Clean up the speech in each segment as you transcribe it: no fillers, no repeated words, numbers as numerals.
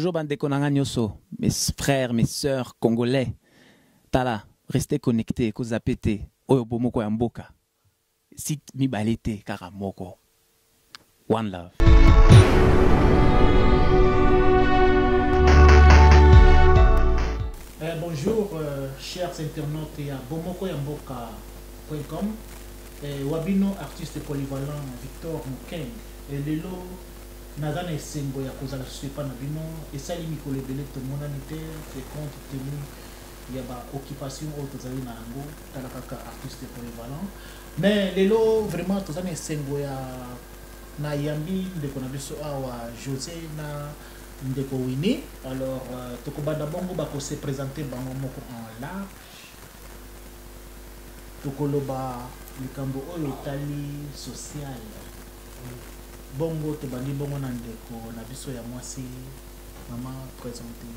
Bonjour bandeko na nga nyoso, mes frères, mes sœurs congolais. Tala, restez connectés, ko zapper te. Oyo bomoko ya mboka. Site mibale te, kaka moko. One love. Bonjour chers internautes ya bomoko ya mboka.com. Wabino artiste polyvalent Victor Mukeng. Lelo naza na esengo ya kozala susu epa na bino. Esali mikolo ebele tomonani te, c'est compte tenu ya ba occupation oyo tozali na yango. Tala kaka artiste polyvalent. Mais lelo vraiment toza na esengo ya na yambi ndeko na biso awa José na ndeko Winnie. Alors tokobanda bongo bako se présenter bango moko en large. Tokoloba likambo oyo etali social. Bongo tobandi bongo na ndeko na biso ya mwasi. Mama, présente toi.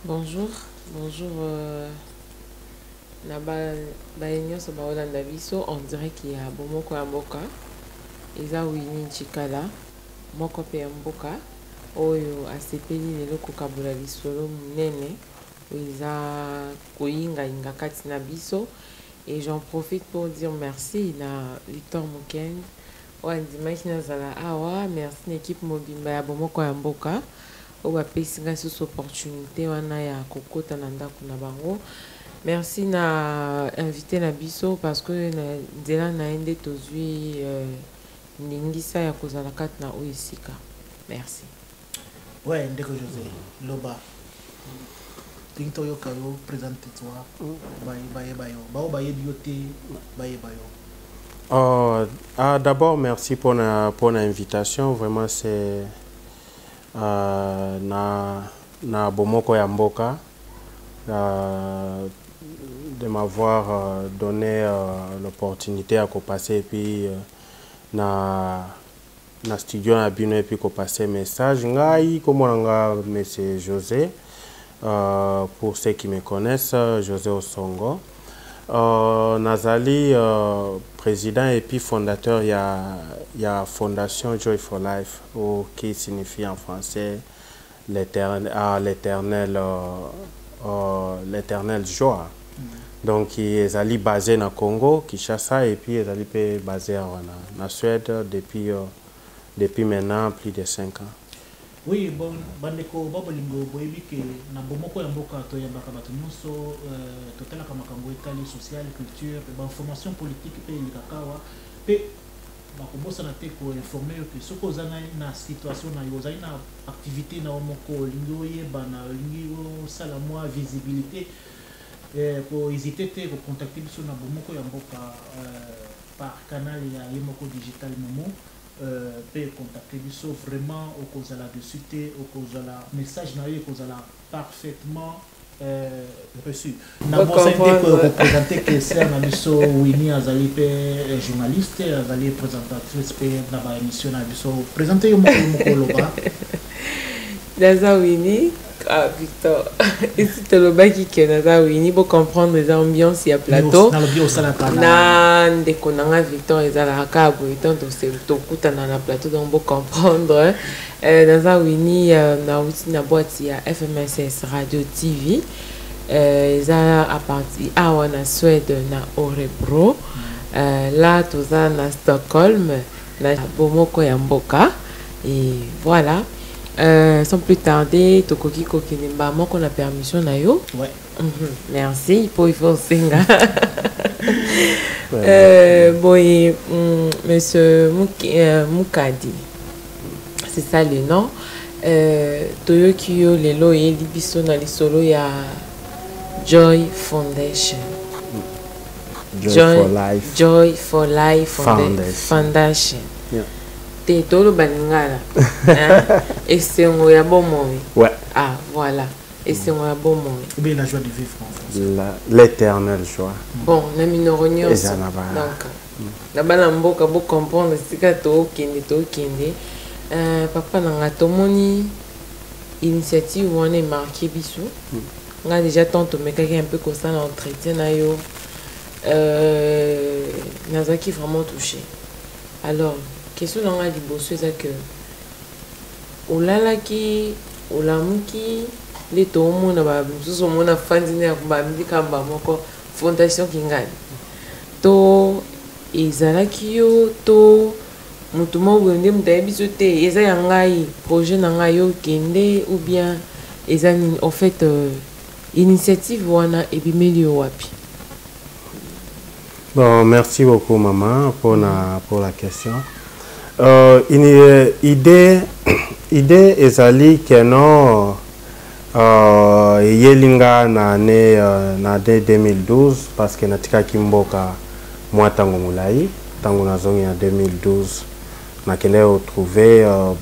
Bonjour, bonjour na ba nyonso baolanda biso en direct ya bomoko ya mboka. Eza Winnie Nchikala, moko pe ya mboka oyo asepeli lelo kokabola lisolo monene oyo eza koyinga-yinga kati na biso. Et j'en profite pour dire merci na Victor Mukeng oyo andimaki nazala awa. Merci na équipe mobimba ya bomoko ya mboka oyo bapesi ngai susu opportunité wana ya kokota na ndako na bango. Merci na invité na biso parce que na nzela na ye nde tozwi ndingisa ya kozala kati na oyo esika. Merci. Ouais, ndeko José, loba. Tingi toyoka yo, présente toi. Baye baye yo. Bao bayebi yo te, baye bayo. Oh, ah, d'abord merci pour l'invitation. Vraiment c'est na bomoko ya mboka de m'avoir donné l'opportunité à kopasser et puis na studio na bino et puis kopasser message. Ngai komona nga monsieur José, pour ceux qui me connaissent, José Osongo. Nazali président et puis fondateur ya Fondation Joy for Life, ou qui signifie en français l'éternelle joie. Donc ezali basé na Congo Kinshasa et puis ezali pe basé na Suède depuis maintenant plus de 5 ans. Oui, bon, bandeko babolingo boyebi ke na bomoko ya mboka toyambaka bato nyonso, totalaka makambo etali social, culture, ba information politique pe elekaka awa. Pe bakobosana te koinforme yo ke soki oza na situation na yo, ozali na activité na yo moko, olingi oyebana, olingi osala mwa visibilité, kohésite te kocontacte biso na bomoko ya mboka par canal ya ye moko digital Momo. Pe contacter biso vraiment okozala dessus te, okozala message na yo ekozala parfaitement reçu. Na Bo bosani te comprendre. Représenter que sœur na biso Winnie azali pe journaliste, azali présentatrice pe na ba émission na biso. Présenter yo moko, yo moko loba. Naza Winnie, ah, Victor. Ici tolobaki ke naza Winnie, bo comprendre les ambiances ya plateau. Na lobi osalaka na Na ndeko na nga Victor ezalaka kaka boye, tant tokutana na plateau, donc bo comprendre. Naza Winnie, nauti na boîte ya FMSS Radio TV. Eza à partir awa na Suède na Örebro. Là toza na Stockholm na bomoko ya mboka. Et voilà. Sans plus tarder, tokoki kokende mba moko na permission na yo. Ouais. Merci pour il faut senga. Boye, monsieur Mukadi. C'est ça le nom. Toyoki yo lelo oyeli biso na lisolo ya Joy Foundation. Joy Joy for Life. Joy for Life Foundation. Foundation. Yeah. Te toloba lingala. Hein? Esengo ya bomoi. Ouais. Ah, voilà. Esengo ya bomoi. Ou bien la joie de vivre en français. L'éternelle joie. Bon, na minoro nyonso. Eza na ba- Donc, na bana mboka bo comprendre sika tokende, tokende. Papa na nga tomoni initiative wana emarqué biso. Nga déjà tant tomekaki un peu kosala entretien na yo. Nazalaki vraiment touché. Alors, question na nga liboso eza que olalaki Olamuki nde toomona bamosusu, omona fandi nde bamikamba moko Fondation Kingani, to ezalaki yo to motu moko boye nde moto ayebi biso te, eza ya ngai, projet na ngai, yo kende, ou bien eza nini? En fait, initiative wana ebimeli yo wapi? Bon, merci beaucoup, maman, pour la question. Une idée ezali que non, eyeli nga na année 2012, parce que natikaki mboka mwa ntango molai. Ntango nazongi na 2012, nakendaki kotrouver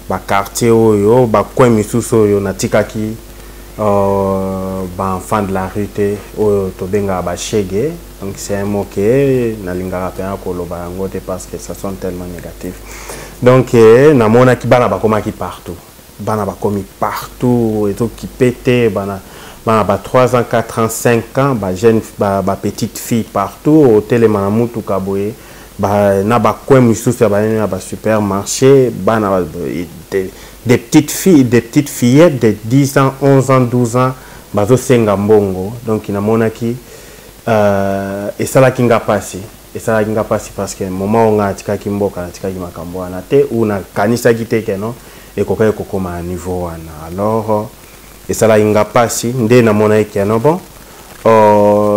baquartier oyo, bacoin misusu oyo natikaki, baenfant de la rue te, oyo tobengaka bashege. Donc c'est un mot que nalingaka mpenza koloba yango te, parce que ça sonne tellement négatif. Donc namonaki bana bakomaki partout, bana bakomi partout, ezokipe te. Bana ba 3 ans, 4 ans, 5 ans, bajeune, bapetite fille partout, otelema na mutuka boye, na bacoin misusu ya banene, na basupermarché, bana des petites filles, des petites fillettes de 10 ans, 11 ans, 12 ans, bazosenga mbongo. Donc namonaki, esalaki nga mpasi, esalaki nga mpasi, parce que moment oyo nga natikaki mboka, natikaki makambo wana te, ou nakanisaki te que non, ekokaki kokóma na niveau wana. Alors esalaki nga mpasi, nde namonaki que non, bon,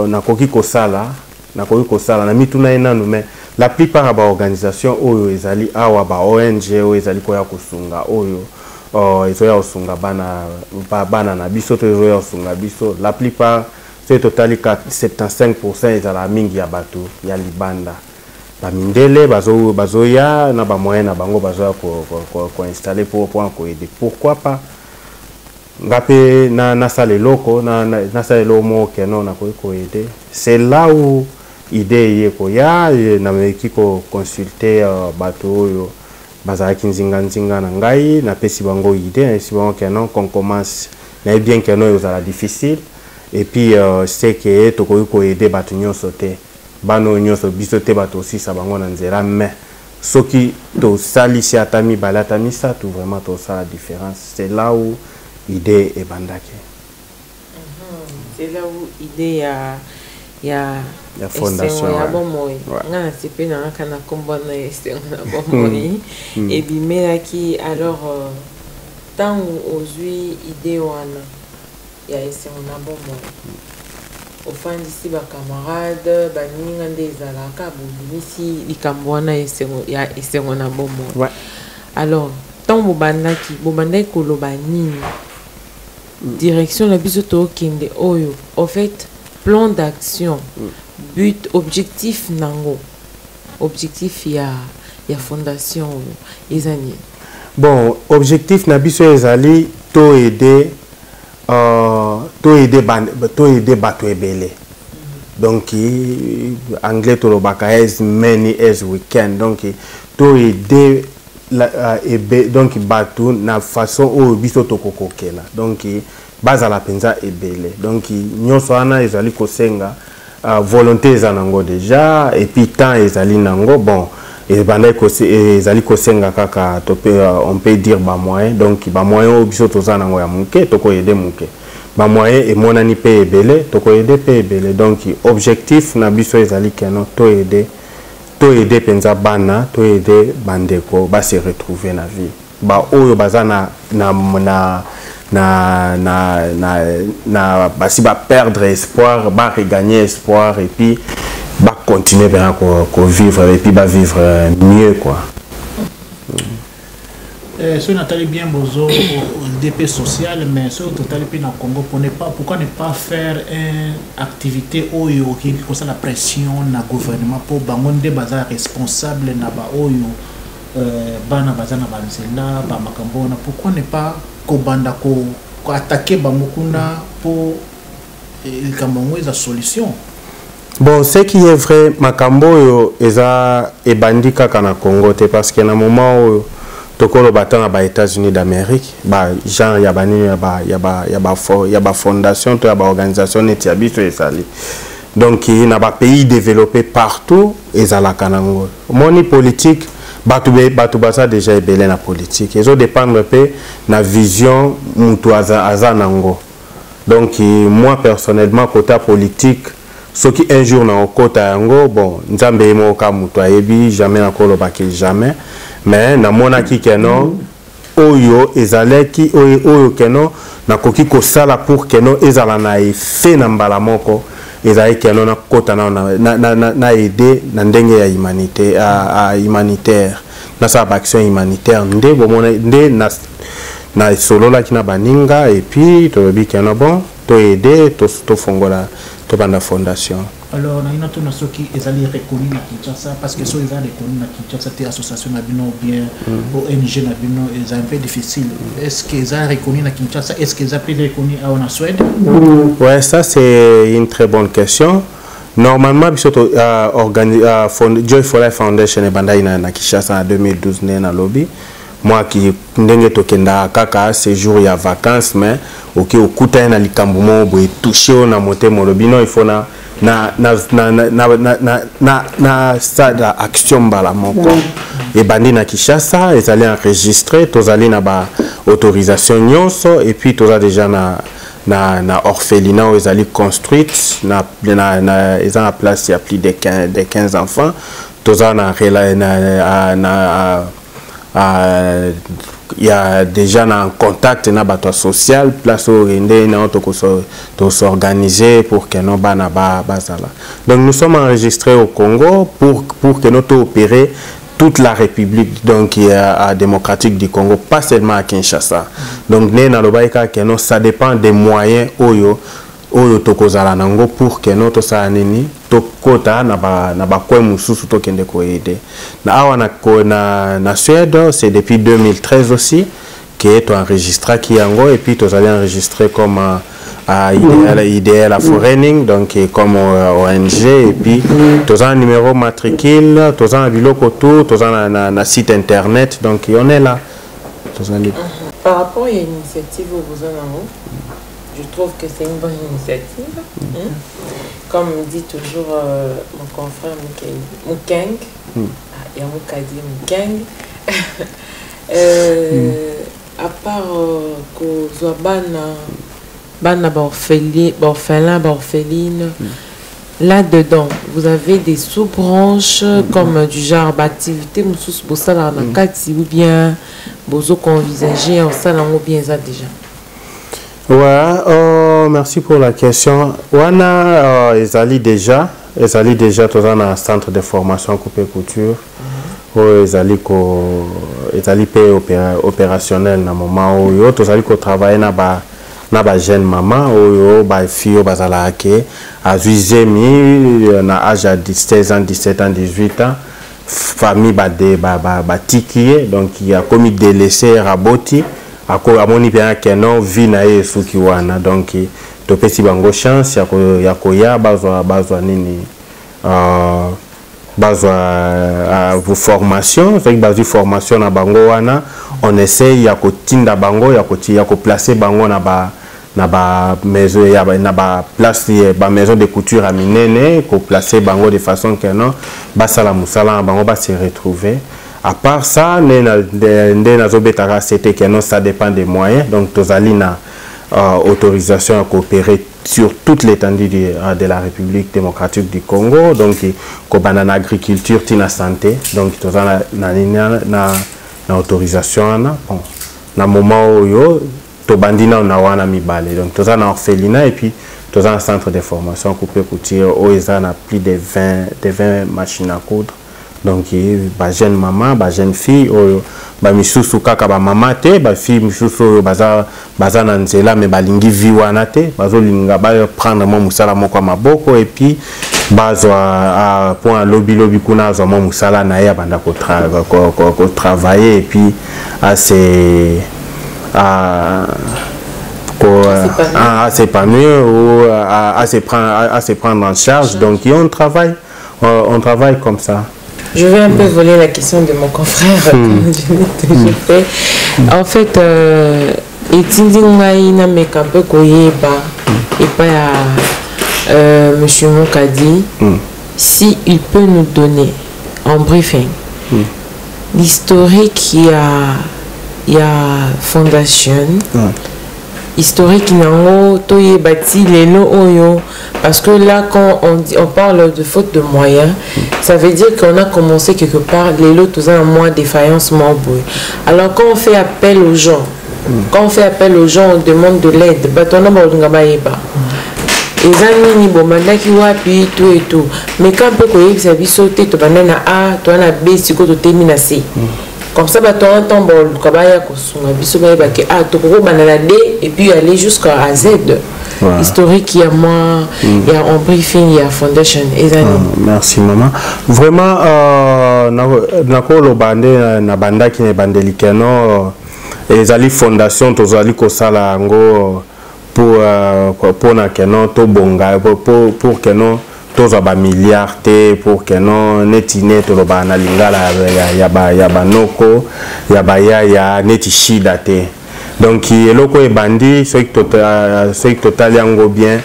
nakoki kosala na mituna ye nanu. Mais la plupart ya baorganisation oyo ezali awa, ba ONG oyo ezali koya kosunga, oyo ezoya kosunga bana na biso to ezoya kosunga biso, la plupart, soki totali 75, ezala mingi ya bato ya libanda, bamindele bazoya na bamoyen na bango, bazoya koinstaller po koaider. Pourquoi pas nga mpe nasala eloko, nasala eloko moko que non, nakoki koaider? C'est là où idée eye koya. Nameki koconsulter bato oyo bazalaki nzinga-nzinga na ngai, napesi bango idée, nayebisi bango que non, qu'on commence. Nayebi bien que non, ezala difficile, et puis c'est que tokoki koaider bato nyonso te, bana oyo nyonso, biso te bato osisa bango na nzela, mais soki tosalisi ata mibale, ata misato, vraiment tosala différence. C'est là où idée ebandaki. C'est là où idée ya Ya fondation. Esengo ya bomoi. Nga nasepe na kaka na nkombo wana, Esengo na Bomoi, ebimelaki. Alors, ntango ozwi idée wana ya Esengo na Bomoi, ofandisi bacamarade, baninga, nde ezalaka, bobimisi likambo wana ya Esengo na Bomoi. Alors ntango bobandaki koloba nini? Direction na biso tookende oyo, au fait, plan d'action, but, objectif nango, objectif ya fondation oyo eza nini? Bon, objectif na biso ezali toaider bato ebele. Donc anglais tolobaka "as many as we can". Donc toaider donc bato na façon oyo biso tokokokela, donc bazala mpenza ebele. Donc nyonso wana ezali kosenga volonté eza nango déjà, et puis temps ezali nango. Bon, ebandaki, ezali kosenga kaka tope, on peut dire bamoyen. Donc bamoyen oyo biso toza nango ya moke, tokoaider moke. Bamoyen emonani mpe ebele, tokoaider mpe ebele. Donc objectif na biso ezali que non, toaider mpenza bana, toaider bandeko base retrouver na vie, baoyo baza na basi baperdre espoir, baregagner espoir, et puis bacontinuer mpenza kovivre, et puis bavivre mieux, quoi. Soki natali bien, bozo DP social, mais soki totali mpe na Congo, pour ne pas, pourquoi ne pas faire une activité oyo okoki kosala pression na gouvernement, mpo bango nde baza responsable na baoyo bana baza na banzela, bamakambo wana? Pourquoi ne pas kobanda koattaquer bango kuna, mpo likambo yango eza solution? Bon, ce qui est vrai, makambo oyo eza ebandi kaka na Congo te, parce que na moment oyo tokoloba, ata na baÉtats-Unis d'Amérique, bagenre ya banini ya bafondation to ya baorganisation neti ya biso ezali. Donc na bapays développé partout ezalaka nango. Omoni, politique, Bato bato baza déjà ebele na politique. Ezodépendre mpe na vision mutu aza nango. Donc moi personnellement, côté politique, soki un jour na okota yango, bon, Nzambe ye moko kaka moto ayebi. Jamais nakolobaki jamais, mais namonaki que non, oyo ezalaki oyo que non, nakoki kosala pour que non, ezala na effet na mbala moko. Ezalaki que non, nakota na aide na ndenge ya humanité, a humanitaire, nasala baaction humanitaire. Nde bomona nde nasololaki na baninga et puis tolobi que non, bon, toaide, tofongola, tobanda fondation. Alors nayi natuna soki ezali reconnu na Kinshasa, parce que soki eza reconnu na Kinshasa te, association na bino ou bien ONG na bino eza un peu difficile. Est ce que eza reconnu na Kinshasa? Est ce que eza mpe reconnu awa na Suède? Ouais, ça c'est une très bonne question. Normalement, biso to Joy for Life Foundation ebandaki na Kinshasa na 2012. Nde nalobi mwa ndenge tokendaka kaka séjour ya vacances, mais oke okutani na likambo moko boye, touche oyo na motema, olobi non, il faut na sala action mbala moko. Ebandi na Kinshasa, ezali enregistré, tozali na baautorisation nyonso et puis toza déjà na orphelinat oyo ezali construite na eza na place ya plus de 15 enfants. Toza na ya déjà na contact na bato ya social, place oyo nde nao tosorganiser pour que no bana bazala. Donc nous sommes enregistrés au Congo pour que nous toopérer toute la République, donc démocratique du Congo, pas seulement à Kinshasa. Donc nde nalobaki kaka que non, ça dépend des moyens oyo tokozala nango pour que no tosala nini, tokota na bacoin mosusu, tokende koaider na awa na Suède. C'est depuis 2013 aussi que toenregistraki yango et puis tozali enregistré comme à IDL, à Forening, donc comme ONG, et puis toza na numéro matricule, toza na biloko tout, toza na site internet, donc on est là, tozali. Par rapport à l'initiative oyo boza nango, je trouve que c'est une bonne initiative, hein. Comme dit toujours mon confrère Mukeng, ah, Yamukadi Mukeng, à part kozwa bana baorphelin, baorpheline, là-dedans, vous avez des sous-branches comme du genre activité mosusu bosalaka na kati ou bien bozo koenvisager osala yango, bien eza déjà? Ouais, oh, merci pour la question. Wana ezali déjà toza na centre de formation coupe couture oyo ezali mpe opérationnel na moment oyo. Tozali kotravaille na ba jeune mama oyo, bafille oyo bazalaka ke azwi zemi na age ya 16 ans, 17 ans, 18 ans, famille batiki ba ye, donc akomi délaissé, aboti, amoni mpenza que non, vie na ye esuki wana. Donc topesi bango chance ya koya bazwa nini, bazwa formation. Soki bazwi formation na bango wana, on essaye ya kotinda bango, ya koplace bango na ba maison na ba place, ba maison de couture ya minene, koplace bango de façon que non, basala mosala na bango, base retrouver. À part ça, nde nazobetaka, c'était que non, ça dépend des moyens. Donc tozali na autorisation à coopérer sur toute l'étendue de la République démocratique du Congo, donc kobanda na agriculture tina santé. Donc toza na autorisation wana. Bon, na moment oyo tobandi nano na wana mibale, donc toza na orphelinat et puis toza na centre de formation coupe couture oyo eza na plus de 20 machines à coudre. Donc bajeune mama, bajeune fille oyo bamisusu kaka bamama te, bafille misusu oyo baza na nzela me balingi vie wana te, bazolinga baprendre mwa mosala moko ya maboko et puis bazwa point alobilobi kuna, azwa mwa mosala na ye, abanda kotravailler et puis à s'épanouir ou à se prendre en charge. Donc on travaille comme ça. Je vais un peu voler la question de mon confrère, comme je l'ai toujours fait. En fait, etindi ngai nameka mpe koyeba epai ya monsieur Mokadi si il peut nous donner en briefing. L'historique ya fondation, historique nango toyeba ti lelo oyo, parce que là quand on dit, on parle de faute de moyens, ça veut dire qu'on a commencé quelque part, lelo toza na mwa défaillance moko boye. Alors quand on fait appel aux gens, quand on fait appel aux gens, on demande de l'aide, bato wana baolinga bayeba eza nini, bomandaki wapi, tout et tout. Mais quand mpe koyebisa biso te, tobanda na A, toza na B, sikoyo totemi na C, comme ça bato wana ntango baluka baya kosunga biso, bayeba ke ah, tokokobanda na D et puis aller jusqu'à Z. Historique ya mwa ya en briefing ya foundation eza nini? Merci mama. Vraiment nakoloba nde nabandaki na ebandeli keno ezali fondation, tozali kosala yango pour mpona keno tobonga, pour keno tozwa bamilliard te, pour keno neti ne tolobaka na lingala ya banoko ya bayaya neti shida te. Donc eloko ebandi, soki totali yango bien,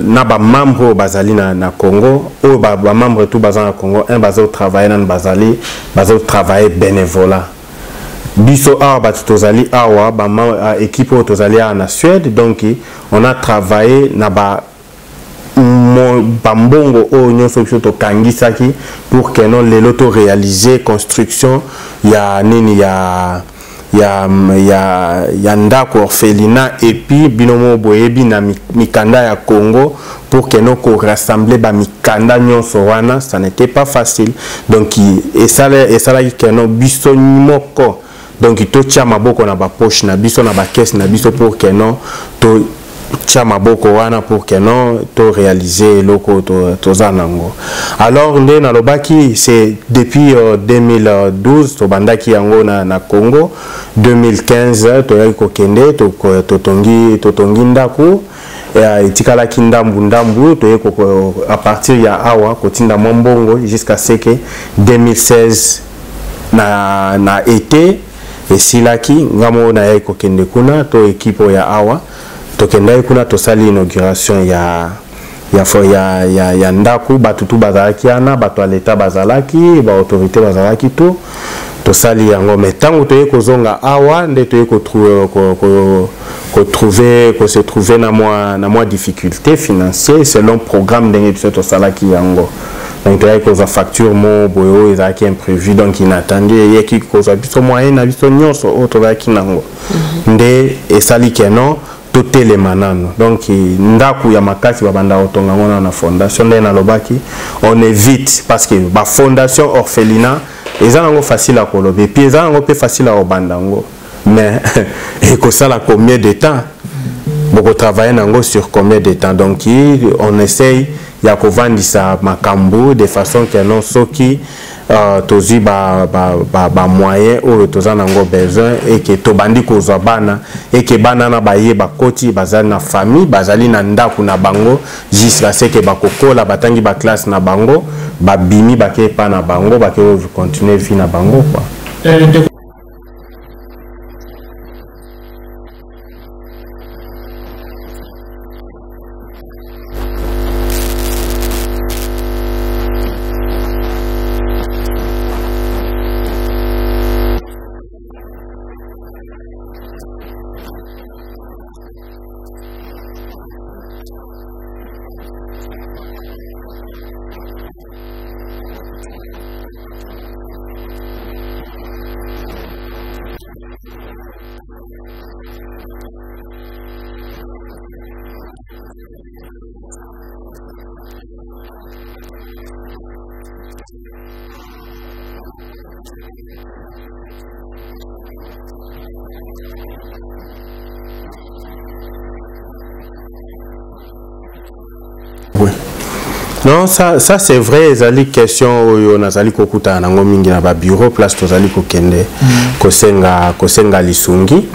na bamembre oyo bazali na Congo, oyo bamembre tout baza na Congo un bazotravaille nanu, bazali bazotravaille bénévolat. Biso awa bato tozali awa, équipe oyo tozali awa na Suède, donc on a travaillé na ba bambongo oyo nyonso biso tokangisaki pour que non lelo toréaliser construction ya nini ya ndako orphelinat. Et puis bino mo boyebi na mikanda ya Congo, pour que no korassembler bamikanda nyonso wana, ça n'était pas facile. Donc esalaki ke no biso moko, donc totia maboko na bapoche na biso, na bacaisse na biso, pour que no totia maboko wana pour que no toréaliser eloko toza nango. Alors nde nalobaki, c'est depuis 2012 tobandaki yango na Congo. 2015 toyaki kokende, totongi ndako, etikalaki ndambu ndambu, toye à partir ya awa kotinda mwa mbongo jusqu'à ce que 2016 na été esilaki. Nga moko nayaki kokende kuna, to équipe oyo ya awa tokendaki kuna, tosali inauguration ya ndako. Bato tu bazalaki wana, bato ya leta bazalaki, baautorité bazalaki, tu tosali yango. Mais ntango toye kozonga awa nde toye kotrouver, kose trouver na mwa difficulté financier selon programme ndenge biso tosalaki yango. Donc toyaki kozwa facture mo boye oyo ezalaki imprévu, donc inattendu, eyeki kozwa biso moyen na biso nyonso oyo tozalaki nango. Nde esali keno totelema nano. Donc ndako ya makasi babanda kotonga yango nano na fondation. Nde nalobaki, on évite, parce que bafondation orphelinat eza nango facile ya koloba, et puis eza nango mpe facile ya kobanda yango, mais ekosala combien de temps, bokotravaille nango sur combien de temps? Donc on essaye ya kovandisa makambo de façon que non, soki tozwi bamoyen oyo toza nango besoin, eke tobandi kozwa bana, eke bana na baye bakoti, bazali na famille, bazali na ndako na bango jusqu'à ce que bakokola, batangi baclasse na bango, babimi, bake epa na bango, bake continuer vie na bango quoi. Ndeko Oui. Non, ça c'est vrai, ezali question oyo nazali kokutana nango mingi na babureau place tozali kokende kosenga lisungi.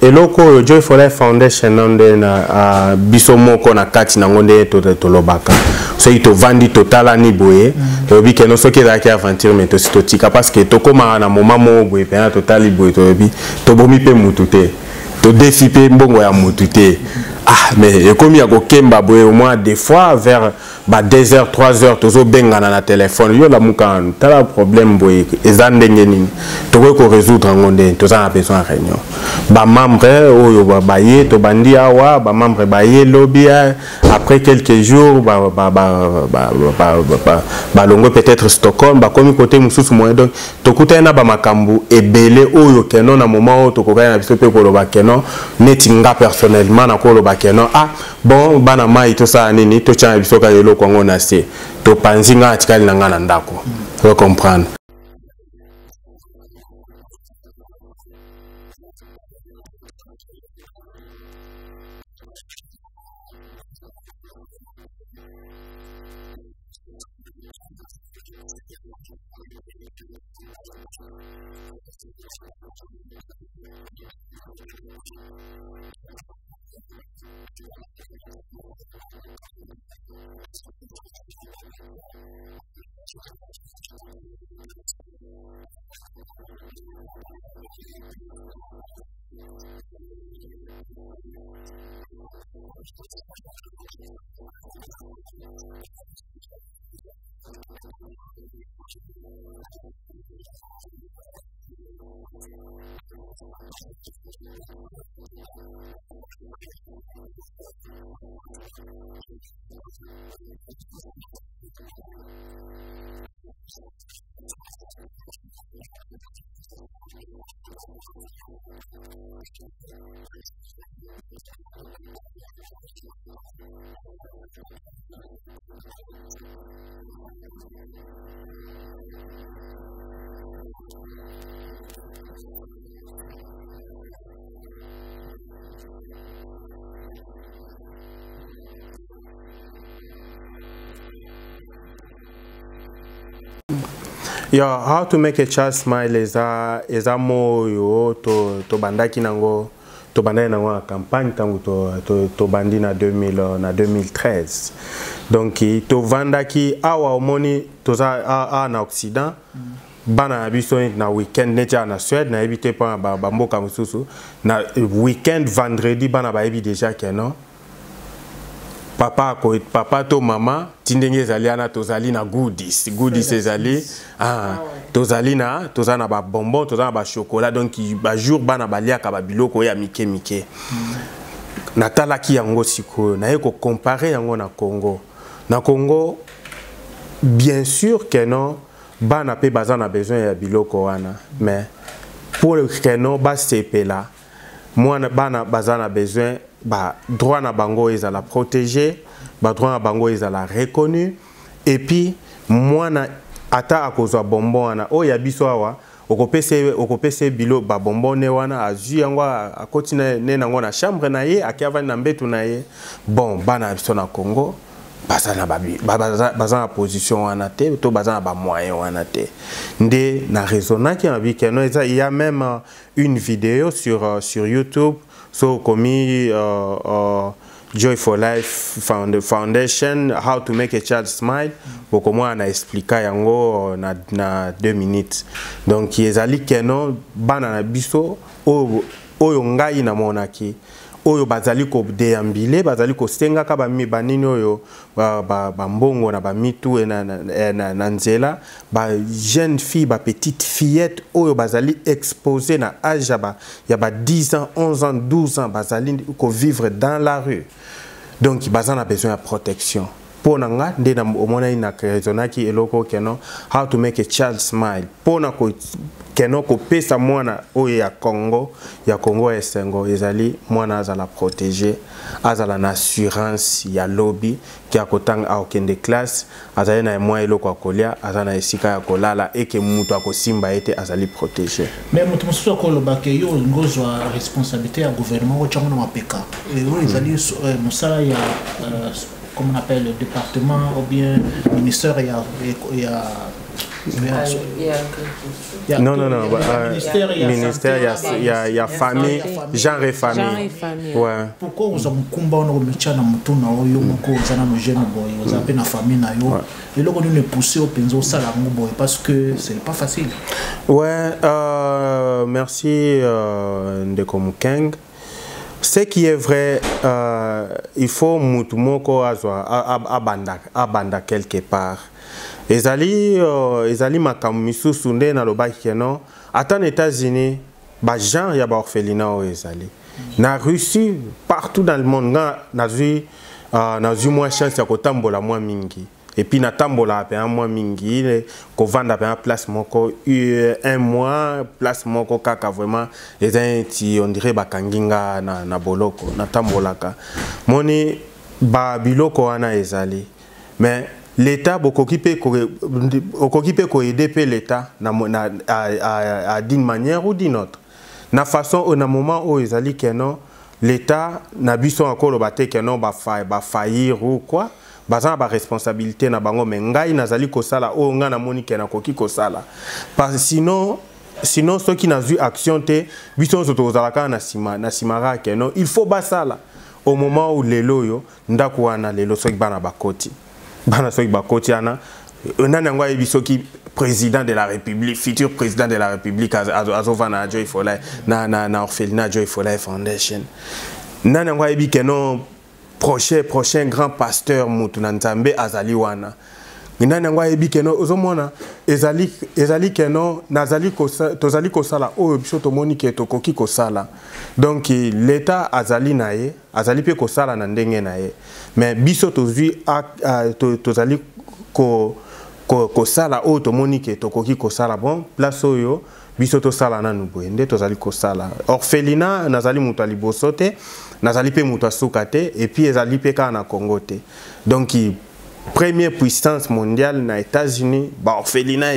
Eloko oyo Joy for Life Foundation nde na biso moko na kati nango nde tolobaka, soki tovandi totalani boye, toyebi keno soki ezalaki aventure, mais tosi totika, parce que tokomaka na moment moko boye mpena totali boye, toyebi tobomi mpe mutu te, todefi mpe mbongo ya mutu te. Ah, mais ekomi ya kokemba boye, au moins des fois vers ba 2 heures, 3 heures, tozobengana na telefone: yo lamuka nanu, tala problème boye, eza ndenge nini, tokoki korésoudre yango ndenge? Toza na besoin ya réunion. Bamembre oyo baye, tobandi awa, bamembre baye lobi, après quelques jours balongwe peut-être Stockholm, bakomi côté mosusu moyen. Donc tokutani na bamakambo ebele oyo que non, na moment oyo tokokani na biso mpe koloba que non, neti nga personnellement nakoloba que non, ah bon, bana mai, tosala nini? Totya na biso kaka eloko yango na se, topanzi, nga atikali na nga na ndako. Comprendre? Yeah, "How to Make a Child Smile" eza mo oyo tobandaki nango, tobandaki nango na campagne ntango tobandi na 2000, na 2013. Donc tovandaki awa, omoni, toza awa na Occident, bana na biso na weekend, neti awa na Suède, nayebi te mpona bamboka mosusu, na weekend, vendredi, bana bayebi déjà que non, papa, papa to mama ti ndenge ezali wana, tozali na goodies. Goodies ezali, ah, tozali na, toza na babonbon, toza na bachocolat. Donc bajour bana baliaka babiloko oyo ya mike mike. Natalaki yango sikoyo, naye kocomparer yango na Congo. Na Congo, bien sûr que non, bana mpe baza na besoin ya biloko wana, mais pour que non basepela, mwana, bana baza na besoin badroit na bango ezala protégé, badroit na bango ezala reconnu. Et puis mwana ata akozwa bonbon wana oyo ya biso awa, okopesa bilo babonbon ne wana, azwi yango, akoti ne nango na chambre na ye, ake avandi na mbetu na ye. Bon, bana na biso na Congo baza na, baza na position wana te, to baza na bamoyen wana te. Nde na raisonnaki na bi que non, eza, il y a même une vidéo sur YouTube, so okomi Joy for Life Foundation, "How to Make a Child Smile", bokomona na explika yango na 2 minutes. Donc ezali que non, bana na biso oyo ngai namonaki, oyo bazali kodéambuler, bazali kosengaka banini oyo, bambongo na bamitu na nzela, bajeune fille, bapetite fillette oyo bazali exposé na âge ya ba 10 ans, 11 ans, 12 ans, bazali kovivre dans la rue. Donc baza na besoin ya protection. Mpo na nga nde omonani na raisonnaki eloko que non, "How to Make a Child Smile", mpo na que non kopesa mwana oyo ya Congo, ya Congo esengo ezali mwana azala protégé, azala na assurance ya lobi ke akotanga, akokende classe, azali na mwa eloko ya kolia, aza na esika ya kolala, eke moto akosimba ye te, azali protégé. Mais moto mosusu akoloba ke yo olingi ozwa responsabilité ya gouvernement, otyango na mapeka. Oyo ezali mosala ya, comme on appelle, le département ou bien ministère ya Non, non, non. Ministère, ministère, il y a famille, genre et famille. Genre et famille. Ouais. Pourquoi oza mokumba wana komitia na motu na oyo moko? Oza nano jeune boye, oza mpe na famille na yo. Eloko nini epousse yo mpenza osala yango boye? Parce que c'est pas facile. Ouais, merci, ndeko Mukeng. Ce qui est vrai, il faut mutu moko azwa abanda, abanda quelque part. Ezali makambo misusu nde nalobaki ke non, ata na États-Unis bagenre ya baorphelinat oyo ezali, na Russie, partout dans le monde. Nga nazwi mwa chance ya kotambola mwa mingi, et puis natambolaka mpenza mwa mingi, kovanda mpenza place moko un mois, place moko kaka, vraiment eza neti on dirait bakangi nga na boloko. Natambolaka, moni babiloko wana ezali, mais l'État bokoki mpe okoki mpe koaider mpe l'État na, à d'une manière ou d'une autre, na façon oyo, na moment oyo ezali ke non, l'État na biso akoloba te ke non, bafaillir ou quoi, baza na baresponsabilité na bango. Mais ngai nazali kosala oyo ngai namoni ke nakoki kosala. Parce sinon soki nazwi action te, biso nyonso tokozala kaka na nsima, na nsima kaka ke non, il faut basala. Au moment où lelo oyo ndako wana, lelo soki bana bakoti, bana soki bakoti wana, nani yango ayebi soki président de la République, futur président de la République azovanda na Joy for Life, na orphelinat Joy for Life Foundation? Nani yango ayebi ke non, prochain grand pasteur, mutu na Nzambe azali wana? Nani yango ayebi ke non? Ozomona, ezali ke non, nazali tozali kosala oyo biso tomoni ke tokoki kosala. Donc l'État azali na ye, azali mpe kosala na ndenge na ye, mais biso tozwi, tozali kosala oyo tomoni ke tokoki kosala. Bon, place oyo biso tosala nanu boye nde tozali kosala orphelinat. Nazali moto ya liboso te, nazali mpe moto ya suka te, et puis ezali mpe kaka na Congo te. Donc première puissance mondiale na États-Unis, baorphelinat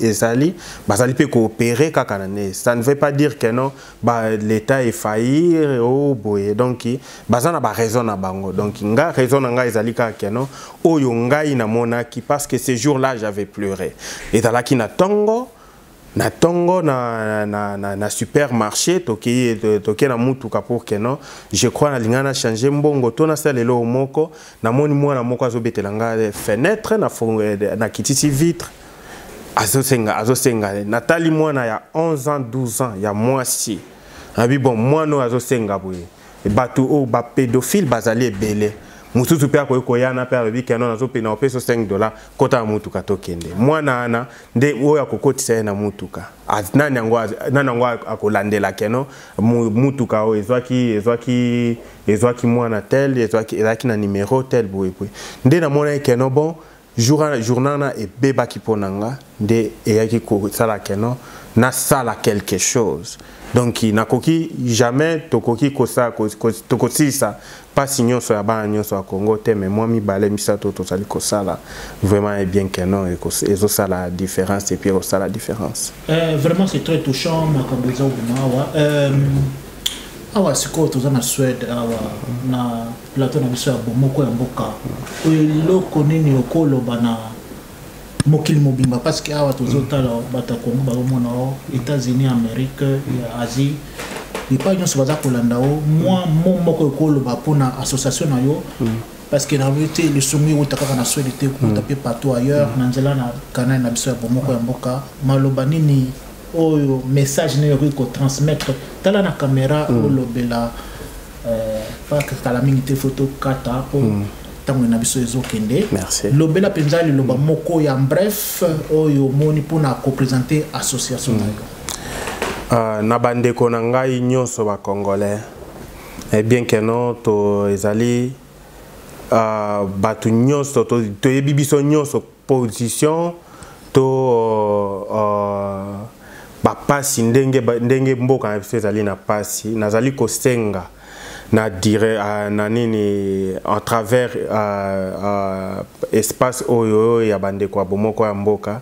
ezali, bazali mpe coopérer kaka na nde. Ça ne veut pas dire que non, ba l'État efaillir o boye. Donc baza na baraison na bango. Donc nga, raison na ngai ezali kaka ke non, oyo ngai namonaki, parce que ce jour là j'avais pleuré, ezalaki na ntongo, na ntongo, na supermarché. Tokei na mutuka pour que non, je crois nalinga na change mbongo to nasala eloko moko. Namoni mwana moko azobetela nga fenêtre, nakitisi vitre, azosenga, azosenga. Natali mwana ya 11 ans, 12 ans, ya mwasi. Abi bon, mwana oyo azosenga boye, bato oyo bapédophile bazali ebele. Mosusu mpe akoki koyana mpe alobi ke non, nazopena opesa 5 $, kota na mutuka tokende. Mwana wana nde oyo akokotisa ye na mutuka, nani yango akolandela ke non, mutuka oyo ezwaki mwana tel, ezalaki na numero tel, boye boye? Nde namonaki ke non, bon, journal na ebebaki mpo na nga, nde eyaki kosala ke non, nasala quelque chose. Donc nakoki jamais, tokoki tokosilisa mpasi nyonso ya bana nyonso ya Congo te, mais mwa mibale, misato tozali kosala vraiment est bien que non, ezosala différence, et puis ekosala différence. Vraiment c'est très touchant makambo eza obima awa. Awa sikoyo toza na Suède, awa na plateau na biso ya Bomoko ya Mboka. Oyo eloko nini okoloba na mokili mobimba? Parce que awa tozotala bato ya Congo bazomona o États-Unis, Amérique ya Asie, bipai nyonso baza kolanda o. Mwa mo moko ekoloba mpona association na yo, parce que nayebi te lisungu euta kaka na Suède te, kouta mpe partout ailleurs na nzela na canal na biso ya Bomoko ya Mboka. Maloba nini oyo, message nini okoki kotransmettre? Tala na caméra, olobela kala mingi te, faut tokata mpo ntango na biso ezokende. Lobela mpenza liloba moko ya bref oyo omoni mpona koprésente association na yo. Na bandeko na ngai nyonso bacongolais, eh bien que non, to ezali bato nyonso, toyebi biso nyonso position to bapasi ndenge mboka na biso ezali na pasi. Nazali kosenga na dire na nini, en travers espace oyo ya bandeko ya Bomoko ya Mboka,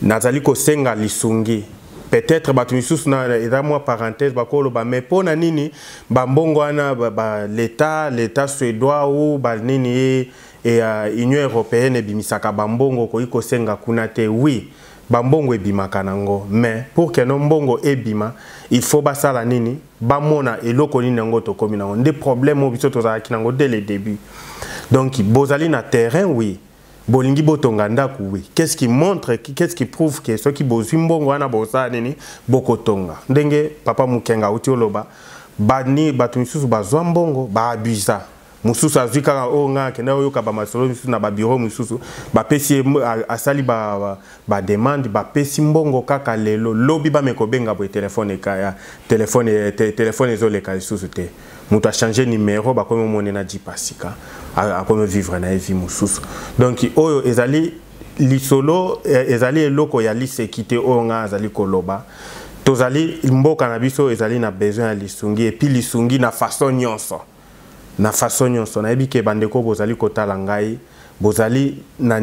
nazali kosenga lisungi. Peut-être bato misusu, na eza mwa parenthèse, bakoloba: mais mpo na nini bambongo wana ba, l'état suédois ou banini e Union européenne ebimisaka bambongo, okoki kosenga kuna te? Oui, bambongo ebimaka nango, mais pour que no mbongo ebima, il faut basala nini? Bamona eloko nini yango tokomi nango. Nde problème oyo biso tozalaki nango dès le début. Donc bozali na terrain, oui, bolingi botonga ndako, oui, qu'est-ce qui montre, qu'est-ce qui prouve que soki bozwi mbongo wana, bosala nini, bokotonga? Ndenge papa Mokenga auti oloba, Bani bato misusu bazwa mbongo, baabusa. Mosusu azwi kaka oyo ngai akenda oyoka bamasolo misusu na babiro mosusu, bapesi ye, asali bademande, bapesi mbongo kaka lelo, lobi bameka kobenga boye telefone ekaya, telefone ezoleka lisusu te. Moto achange numero, bakomi omone na jipa sika, akomi vivre na ye vie mosusu. Donc oyo ezali lisolo, ezali eloko ya liseki te oyo ngai azali koloba. Tozali mboka na biso ezali na besoin ya lisungi, et puis lisungi na façon nyonso. Na façon nyonso. Nayebi ke bandeko bozali kotala ngai, bozali na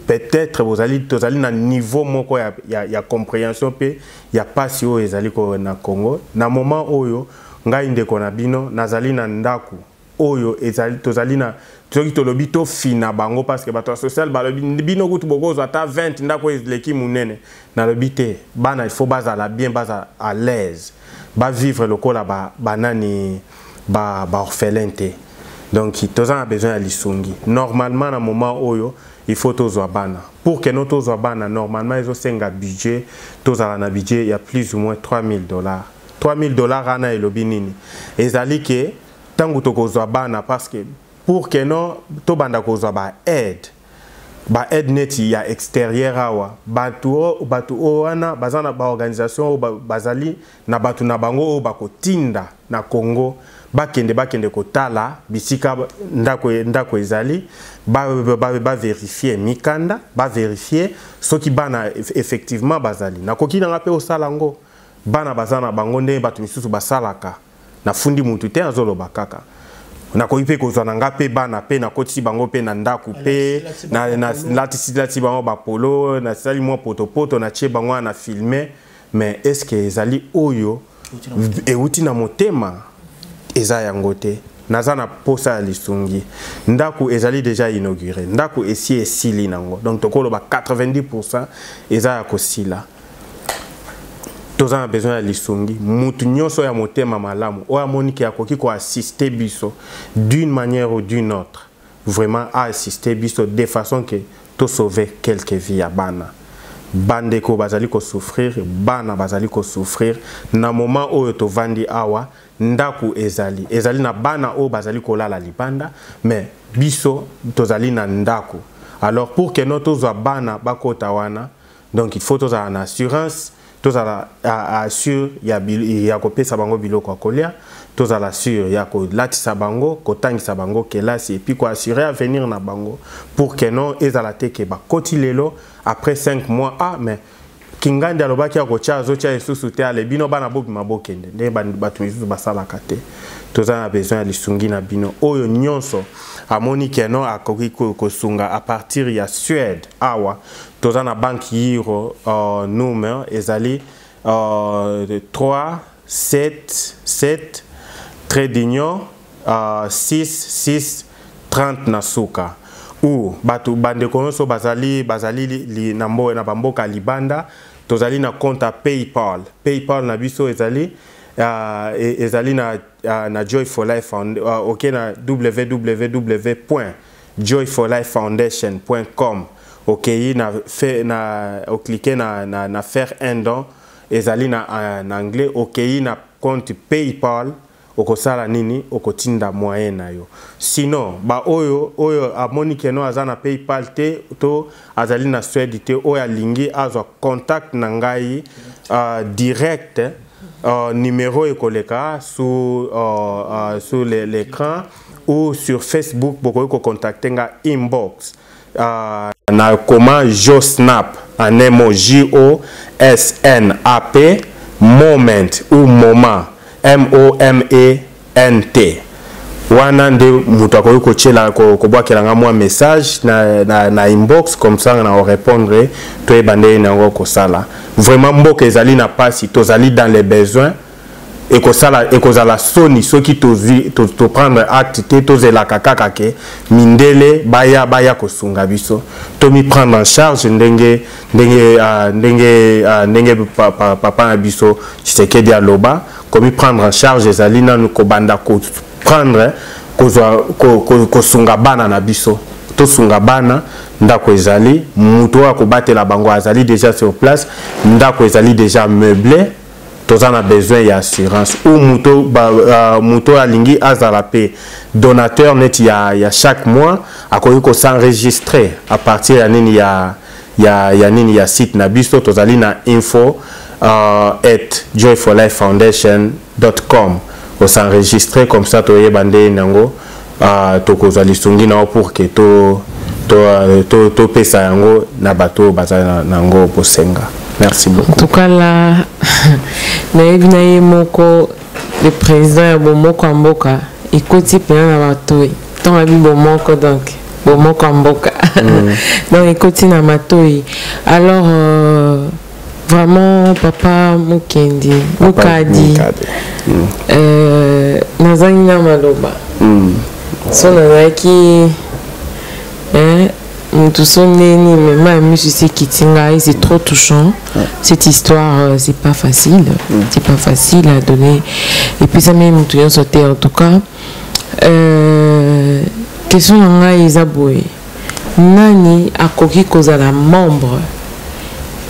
peut-être bozali, tozali na niveau moko ya compréhension pe ya pasi oyo ezali ko na Congo. Na moment oyo ngai ndeko na bino nazali na ndaku oyo ezali, tozali na soki tolobi tofina bango parce que bato ya social balobi bino kutu bokozwa ata 20 ndako eleki monene. Nalobi te, bana il faut bazala bien, bazala à l'aise, ba vivre lokola banani ba orphelin te. Donc toza na besoin ya lisungi. Normalement na moment oyo il faut tozwa bana. Pour que nous tozwa bana, normalement ezosenga budget, tozala na budget ya plus ou moins 3000 $. 3000 $ wana elobi nini? Ezali ke ntango tokozwa bana, parce que pour que non tobanda kozwa ba aide, ba aide neti ya extérieur awa, bato oyo wana baza na baorganisation oyo bazali na bato na bango oyo bakotinda na Congo, bakende kotala bisika ndako ezali, baverifie mikanda, baverifie soki bana effectivement bazali. Nakoki nanga mpe osala yango, bana baza na bango ndenge bato misusu basalaka. Nafundi mutu te, azoloba kaka. Nakoki mpe kozwa na nga mpe bana mpe nakotisi bango mpe na ndako mpe nalatisi bango bapolo, nasali mwa potopoto, natie bango wana, na filme. Mais est ce que ezali oyo euti na motema? Eza yango te. Naza na posa ya lisungi. Ndako ezali déjà inauguré, ndako esi esili nango, donc tokoloba 90% eza ya kosila. Toza na besoin ya lisungi. Mutu nyonso ya motema malamu oyo amoniki akoki koassiste biso d'une manière ou d'une autre, vraiment aassiste biso de façon que tosauve quelques vies ya bana. Bandeko bazali kosouffrir, bana bazali kosouffrir. Na moment oyo tovandi awa, ndako ezali na bana oyo bazali kolala libanda, mais biso tozali na ndako. Alors pour que no tozwa bana bakota wana, donc il faut tozala na assurance, tozala sûr ya kopesa bango biloko ya kolia, tozala sûr ya kolatisa bango, kotangisa bango kelasi, et puis koassurer avenir na bango, pour que non ezala te ke bakoti lelo, après 5 mois, ah mais Kingandi alobaki akotia, azotia lisusu te, ale bino bana bobima bokende, ndenge bato misusu basalaka te. Toza na besoin ya lisungi na bino. Oyo nyonso amoni ke no akoki kosunga à partir ya Suède awa, toza na bankgiro nummer ezali 3 7 7 trait d'union 6 6 30 na suka. Ou bato bandeko nyonso bazali na bamboka libanda, tozali na compte ya PayPal. PayPal na biso ezali na Joy for Life, ok, na www.joyforlifefoundation.com. Okei na, fe, na oklike na faire un don, ezali na anglais. Okei na compte PayPal, okosala nini? Okotinda moyen na yo. Sinon ba oyo amoni ke no aza na PayPal te to azali na Suède te, oyo alingi azwa contact na ngai direct, numéro ekoleka sous l'écran ou sur Facebook, bokoki kocontacte nga inbox na koma Josnap en un mot, J O S N A P, moment ou moment, M O M E N T. Wana nde moto akoki kotiela, kobwakela nga mwa message na inbox, comme ça na répondre, toyeba ndenge na yango kosala. Vraiment mboka ezali na pasi, tozali dans les besoins. Ekosala ekozala soni soki tozwi toprendre acte te, tozelaka kaka ke mindele baya kosunga biso. Tomi prendre en charge ndenge papa na biso Tshisekedi aloba. Komi prendre en charge ezali nanu kobanda koprendre, kozwa kosunga bana na biso. Tosunga bana. Ndako ezali, moto oyo akobatela bango azali déjà sur place, ndako ezali déjà meublé. Toza na besoin ya assurance ou moto moto alingi azala pe donateur neti ya chaque mois, akoki ko s'enregistrer à partir ya nini ya nini ya site na biso. Tozali na info@joyforlifefoundation.com. S'enregistrer comme ça, toyeba nde nango tokozwa lisungi na yo pour que topesa yango na bato oyo baza nango bosenga. Merci beaucoup. En tout cas là, nayebi na ye moko le président ya Bomoko ya Mboka, ekoti mpenza na matoi ntongo abi bomoko, donc Bomoko ya Mboka, donc ekoti na matoi. Alors vraiment, papa Mukendi, Mukadi, nazangi na maloba. So nazalaki mutu so ndeni, mais ma misu ekiti ngai. C'est trop touchant, cette histoire. C'est pas facile, c'est pas facile à donner et puis ça met mutu nyonso te. En tout cas, question na ngai eza boye: nani akoki kozala membre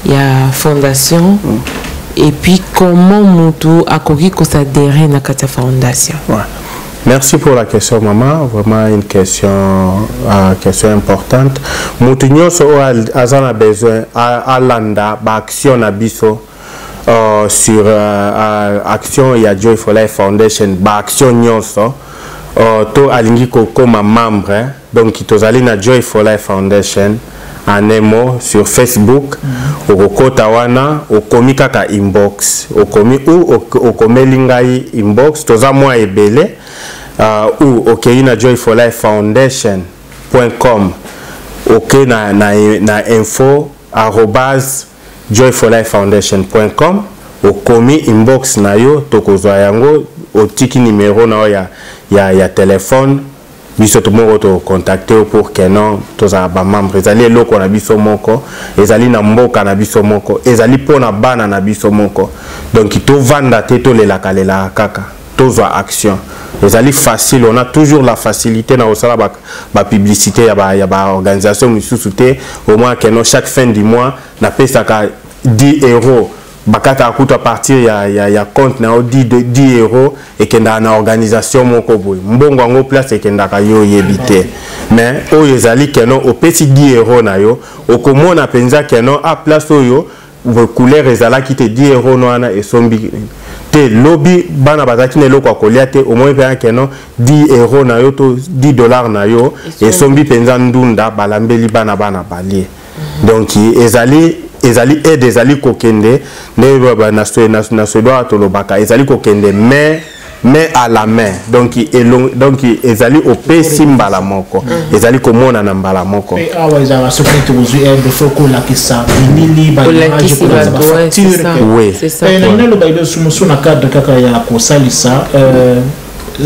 ya fondation et puis comment mutu akoki koadhérer na kati ya fondation? Ouais. Merci pour la question, maman. Vraiment une question importante. Mutu nyonso oyo aza na besoin alanda ba action na biso sur action ya Joy for Life Foundation, ba action nyonso, to alingi kokoma membre, donc tozali na Joy for Life Foundation en un mot sur Facebook. Okokota wana, okomi kaka inbox, okomi ou okomeli ngai inbox, toza mwa ebele, ou okei na joyforlifefoundation.com, oke na info@joyforlifefoundation.com, okomi inbox na yo, tokozwa yango, otiki numero na yo ya telefone, biso moko tocontacte yo pour que non tozala bamembre. Ezali eloko na biso moko, ezali na mboka na biso moko, ezali mpona bana na biso moko. Donc tovanda te, tolelaka lelaka kaka, tozwa action. Ezali facile, on a toujours la facilité na kosala bapublicité ya baorganisation misusu te. Au moins que non, chaque fin du mois napesaka 10 euros, bakataka kutu à partir ya compte na yo 10 euros, ekendaka na organisation moko boye. Mbongo yango, place ekendaka, yo oyebi te. Mais oyo ezali que non, opesi 10 euros na yo, okomona mpenza que non, a place oyo couleur ezalaki te, 10 euros no wana esombi te. Lobi bana bazalaki na eloko ya kolia te, omoni mpenza que non, 10 euros na yo to 10 dollars na yo esombi mpenza ndunda, balambeli bana, bana balie. Donc ezali aide, ezali kokende nde na suédois tolobaka, ezali kokende main à la main. Donc donc ezali opesi mbala moko, ezali komonana mbala moko. Mpe awa ezalaka soki neti ozwi aide, faut kolakisa bilili, baimage, kolakisa bafacture. Oui. Nalingi naloba eloko mosusu na cadre kaka ya kosalisa.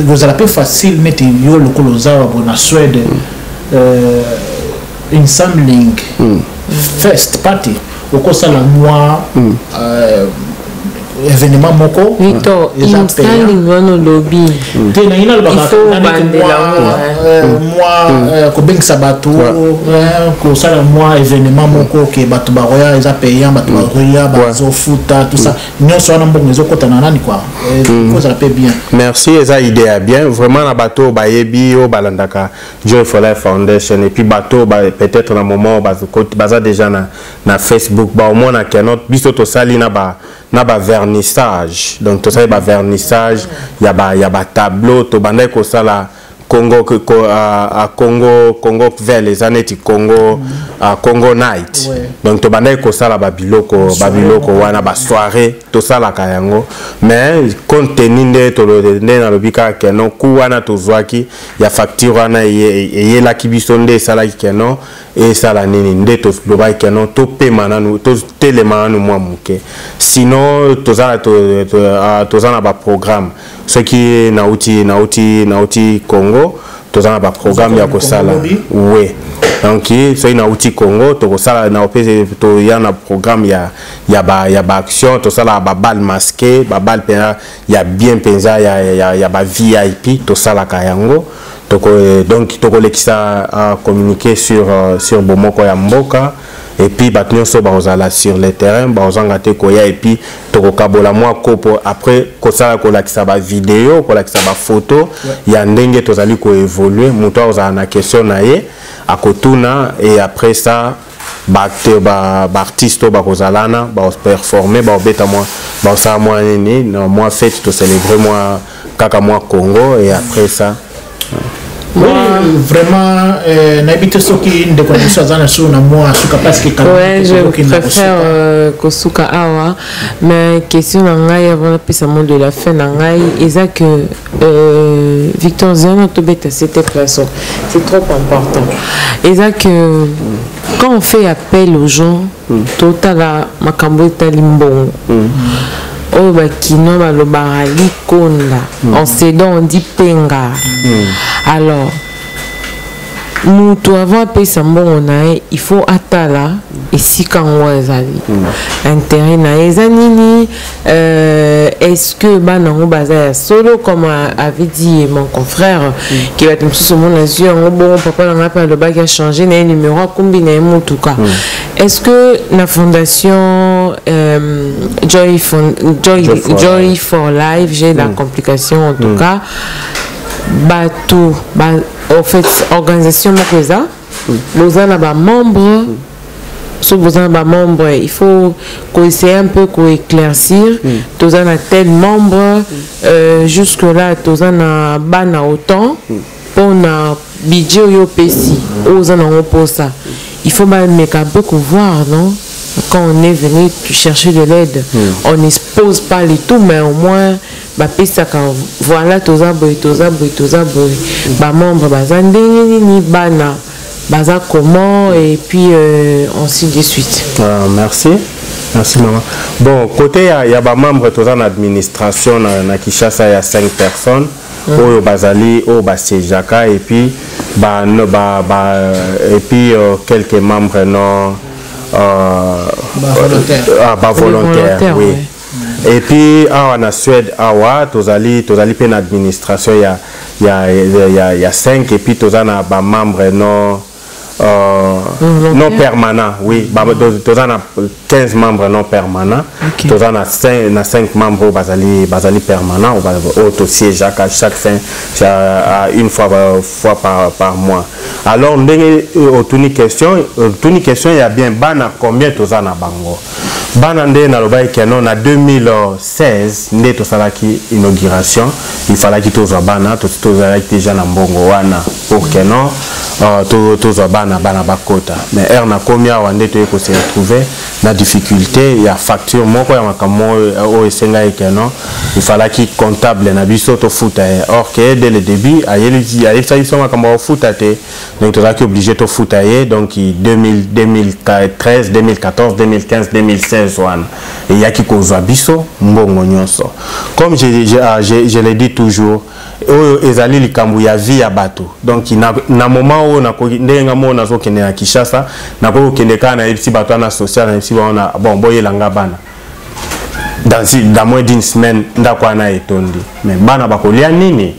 Kozala mpe facile neti yo lokola oza wa boye na Suède, insamling fest party, okosala mwa événement moko. Victor, insamling wana olobi. Te, nangi nalobaka mwa kobengisa bato, kosala mwa événement moko ke bato baroya, eza payant, bato baroya, bazofuta, tout ça nyonso wana, mbongo ezokɔta na nani quoi, kozala mpe bien. Merci, eza idée ya bien vraiment. Na bato oyo bayebi, oyo balandaka Joy for Life Foundation, et puis bato peut-être na moment baza déjà na Facebook, baomona que non, biso tosali na bavernissage. Donc tosali bavernissage ya batableau. Tobandaki kosala Congo ko, Congo vel, eza neti Congo Congo Night. Donc tobandaki kosala babiloko wana, basoirée, tosalaka yango. Mais compte tenu nde nalobi kaka que non, ku wana tozwaki ya facture wana eyelaki biso, nde esalaki que non, esala nini, nde tolobaki que non, topema nanu, totelema nanu mwa moke. Sinon toza na baprogramme. Soki nauti Congo, toza na baprogramme ya kosala. Oui, donc soki nauti Congo, tokosala na opesi, toya na programme ya baaction. Tosalaka babal masqué, babal mpenza ya bien mpenza ya ba VIP, tosalaka yango. Donc tokolekisa communiquer sur Bomoko ya Mboka. Et puis bato nyonso bakozala sur le terrain, bakozanga te koya. Et puis tokokabola mwa kopo, après kosala, kolakisa bavideo, kolakisa bafoto ya ndenge tozali koévolue. Moto akozala na question na ye, akotuna. Et après ça, baacteur, baartiste oyo bakozala wana, baperforme, baobeta mwa, baosala mwa nini na mwa fête, tocélèbre mwa kaka mwa Congo. Et après ça... Oui, vraiment, nayebi te soki ndeko na biso aza na so na mwa suka, parce que Ouais, je préfère kosuka awa. Mais question na ngai avant napesa mot de la fin na ngai eza que Victor Ziano, tobeta cette façon, c'est trop important. Eza que quand on fait appel aux gens, totala makambo etali mbongo. Oyo bakino balobaka likonda, en cédant on dit penga. Alors moto avant apesa mbongo na ye, il faut atala esika yango ezali, intérêt na ye eza nini, est-ce que bana yango baza ya solo, comme avait dit mon confrère, ke bato mosusu omona azwi yango bongo, papa na ngai mpe alobaki achange na ye numéro, akumbi na ye motuka. Est-ce que na fondation Joy, Joy for Joy Life. for Life, j'ai la complication en tout cas, bato ba, en fait organisation moko eza, boza na bamembre, so boza na bamembre, il faut koessayer un peu koéclaircir: toza na tel membre, jusque là toza na bana autant, mpona budget oyo opesi, oyo oza nango mposa. Il faut bameka un peu kovoir, non? Quand on est venu chercher de l'aide, on n'expose pas le tout, mais au moins bapesaka: voilà, toza boye, toza boye, toza boye, bamembre baza ndenge nini, bana baza comment, et puis ainsi de suite. Ah, merci. Merci maman. Bon, côté ya ba membre, toza na administration na Kinshasa ya 5 personnes. Oyo bazali, oyo basiégeaka, et puis ba, no, ba, ba, et puis quelques membres non Ba volontaire. Ah, ba volontaire, volontaires, oui. Ouais. Et puis awa na Suède awa, tozali mpe na administration ya 5, et puis toza na ba membre non permanent, oui. Toza na 15 membres non permanent. Toza na 5 membres oyo bazali permanent, oyo tosiégeaka chaque fin, une fois par mois. Alors ndenge otuni question ya bien, bana combien toza na bango? Bana, nde nalobaki ke non, na 2016 nde tosalaki inauguration, il fallaki tozwa bana. Tozalaki déjà na mbongo wana pour que non, tozwa bana, bana bakota. Mais heure nakomi awa nde toye kose retrouver na difficulté ya facture moko ya makambo oyo esengaki ke non, il fallaki comptable na biso tofuta ye. Or ke dès le début ayebisaki biso makambo ya kofuta te, donc tozalaki obligé tofuta ye. Donc 2000, 2013, 2014, 2015, 2016 wana eyaki kozwa biso mbongo nyonso. Comme je le dis toujours, oyo ezali likambo ya vie ya bato. Donc na moment oyo nakoki, ndenge nga moko nazokende na Kinshasa, nakoki kokende kaka, nayebisi bato wana social, nayebisi bango na bon, boyelanga bana dans moins d'une semaine, ndako wana etondi. Mais bana bakolia nini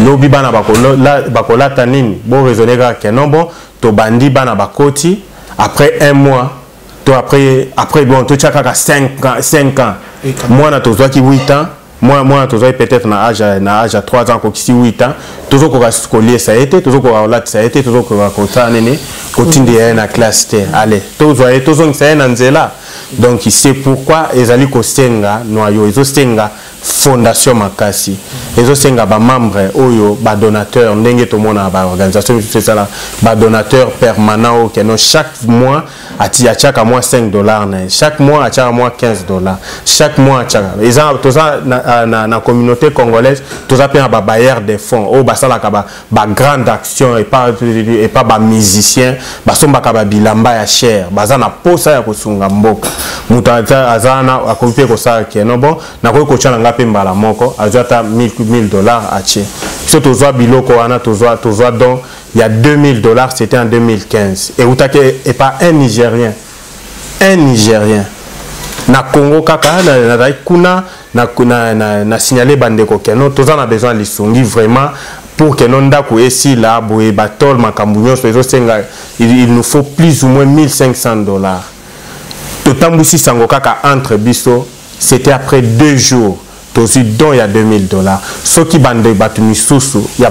lobi? Bana bakolata nini? Boraisonne kaka ke non, bon, tobandi, bana bakoti, après un mois to après, bon, totia kaka 5 ans, 5 ans, mwana tozwaki 8 ans, mwana tozwaki peut-être na âge ya 3 ans, akokisi 8 ans, tozokoka koliesa ye te, tozokoka kolatisa ye te, tozokoka kosala nini, kotindela ye na classe te. Ale, tozwa ye, tozongisa ye na nzela. Donc c'est pourquoi ezali kosenga noyo, ezosenga fondation makasi, ezosenga bamembre oyo badonateur, ndenge tomona baorganisation misusu esala, badonateur permanent oyo keno chaque mois atiaka mwa 5 $ na ye, chaque mois atiaka mwa 15 $, chaque mois atiaka. Eza toza na communauté congolaise, toza mpe na babailleur de fonds oyo basalaka bagrande action epa bamusicien, basombaka babilamba ya cher, baza na posa ya kosunga mboka. Moto aza wana, akoki mpe kosala keno bon, nakoki kotya na nga mpe mbala moko, azwi ata 1000 $ atie. Biso tozwa biloko wana, tozwa don ya 2000 $, c'était en 2015, eutaki epa un Nigérien, un Nigérien na Congo kaka. Nazalaki kuna na signale bandeko keno toza na besoin ya lisungi vraiment. Pour que non ndako esila boye, batole, makambo nyonso ezosenga, il nous faut plus ou moins 1500 $. Totambwisi sango kaka entre biso. C'était après 2 jours, tozwi don ya 2000 $. Soki bande bato misusu ya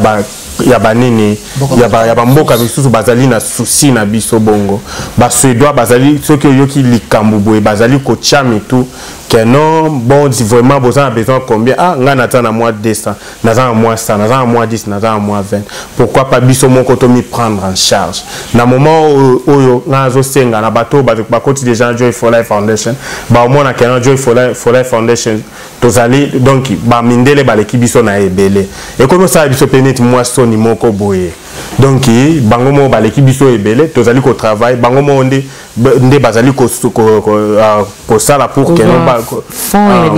banini, ya bamboka misusu bazali na souci na biso bongo, Basuédois bazali, soki oyoki likambo boye, bazali kotia mitu ke non, bon, vraiment boza na besoin combien? Ah, ngai naza na mwa 200, naza na mwa 100, naza na mwa 10, naza na mwa 20. Pourquoi pas biso moko tomi prendre en charge na moment oyo? Ngai nazosenga na bato oyo bakoti déjà na Joy for Life Foundation, baomona ke na Joy for Life Foundation tozali, donc bamindele baleki biso na ebele. Ekomi osala biso mpe neti mwa soni moko boye. Donc bango moko baleki biso ebele, tozali kotravaille, bango moko nde bazali kosala pour que non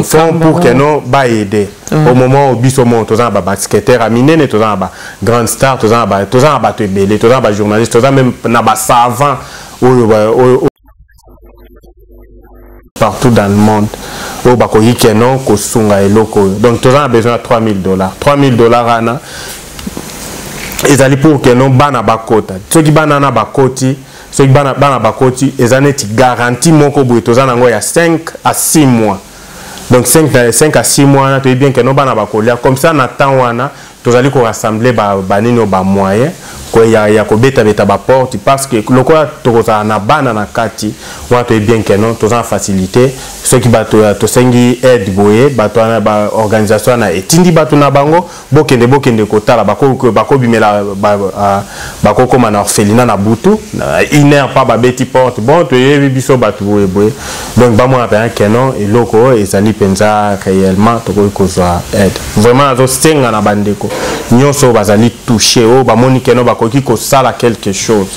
fond pour que non baaider au moment où biso moko toza na babasketteur ya minene, toza na bagrande star, toza na bato ebele, toza na bajournaliste, toza même na basavant oyo partout dans le monde oyo bakoki keno kosunga eloko oyo. Donc toza na besoin ya 3000 $. 3000 $ wana ezali pour keno bana bakota. Soki bana wana bakoti, soki bana bakoti, eza neti garantie moko boye toza nango ya 5 à 6 mois. Donc 5 à 6 mois wana, toyebi bien keno bana bakolia comme ça. Na temps wana, tozali korassembler banini oyo, bamoyen ya kobetabeta baporte, parce que lokola tokozala na bana na kati wana, toyebi bien ke non, toza na facilité. Soki bato tosengi aide boye, bato wana, baorganisation wana etindi bato na bango, bokende, bokende kotala, bakobimela, bakokóma na orphelinat na butu une heure pa, babeti porte: bon, toyebi biso bato boye boye. Donc bamona mpenza keno eloko oyo ezali mpenza réellement, tokoki kozwa aide. Vraiment nazosenga na bandeko nyonso oyo bazali touché, oyo bamoni keno bakoki kosala quelque chose,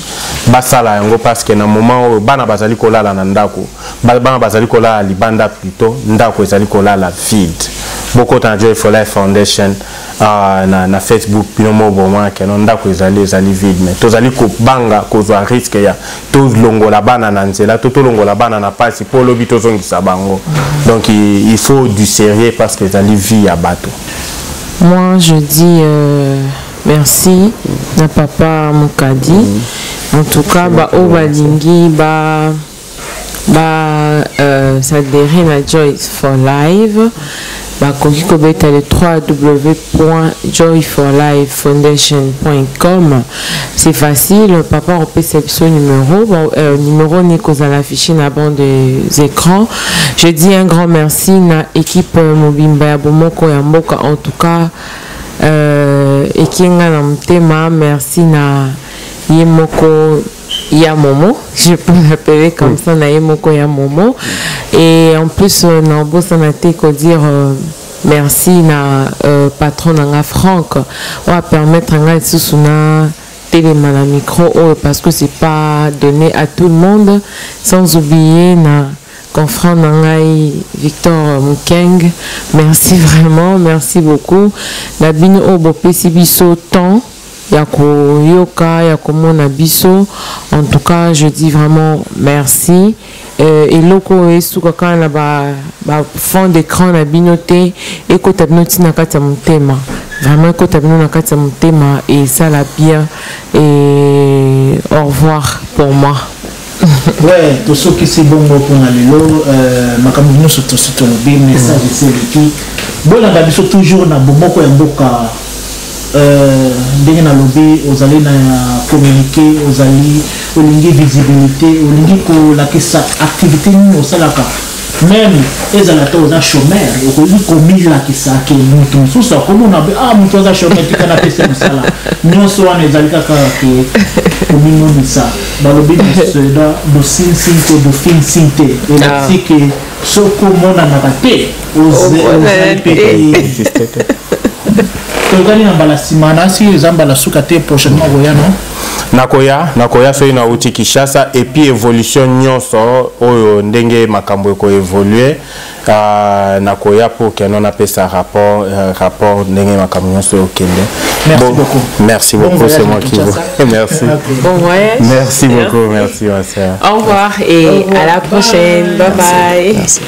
basala yango, parce que na moment oyo bana bazali kolala na ndako, bana bazali kolala libanda, plutôt ndako ezali kolala vide. Bokota na Joy for Life Foundation na Facebook, bino mo bomona keno ndako ezali vide, mais tozali kobanga kozwa risque ya tolongola bana na nzela to tolongola bana na pasi mpo lobi tozongisa bango. Donc il faut du sérieux, parce que ezali vie ya bato. Moi, je dis merci na papa Mukadi. En tout cas, ba oyo balingi ba s'adhérer na Joy for Life, bakoki kobeta le www.joyforlifefoundation.com. C'est facile. Papa opesa biso numéro. Bon, numéro ni kozala affiché na bande des écrans. Je dis un grand merci na équipe mobimba ya Bomoko ya Mboka. En tout cas, ekinga na motema. Merci na ye moko ya Momo, je peux l'appeler comme ça, na ye moko ya Momo. Et en plus, na obosana te kodire merci na patron na nga Frank, oyo apermettre nga lisusu na telema na micro oyo, parce que c'est pas donné à tout le monde. Sans oublier na confrère na ngai Victor Mukeng. Merci vraiment, merci beaucoup na bino oyo bopesi biso temps ya koyoka, ya komona biso. En tout cas, je dis vraiment merci. Eloko oyo esuka kaka na ba fond d'écran na bino te, ekota bino ntina kati ya motema. Vraiment, ekota bino na kati ya motema et esala bien. Et au revoir pour moi. Ouais, tosokisi bongo mpona lelo. Makambo nyonso tosi tolobi, message eseleki. Bolanda biso toujours na Bomoko ya Mboka. Ndenge nalobi, ozali na communiqué, ozali olingi visibilité, olingi kolakisa activité nini osalaka, même ezala te oza chômeur, okoki komilakisa ke motu mosusu akomona be: ah, motu aza chômeur, tika napesa mosala. Nyonso wana ezali kaka ke komimonisa. Balobi na suédois: du syns inte, du finns inte. Elakisi ke soki omonanaka te, ozali mpe te. Tozali na mbala nsima nasi, eza mbala suka te. Prochainement koya, no? Nakoya, nakoya soki nauti Kinshasa. Et puis évolution nyonso oyo, ndenge makambo ekoévolue, nakoya pour keno napesa rapport ndenge makambo nyonso okende. Merci beaucoup. Merci Bon beaucoup. voyage C'est à moi qui vous Kinshasa. Merci. Ok. Bon voyage. Merci beaucoup, merci ma sœur. Au revoir et Au revoir. à la prochaine. Bye bye. Merci.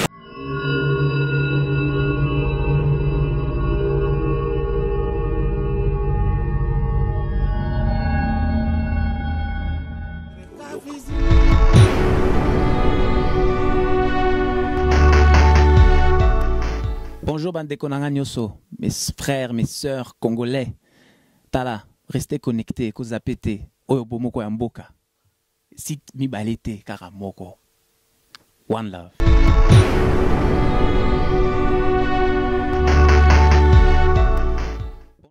Bonjour bandeko na nga nyonso, mes frères, mes sœurs congolais. Tala, restez connectés, kozapper te, oyo bomoko ya mboka. Site mibale te, kaka moko. One love.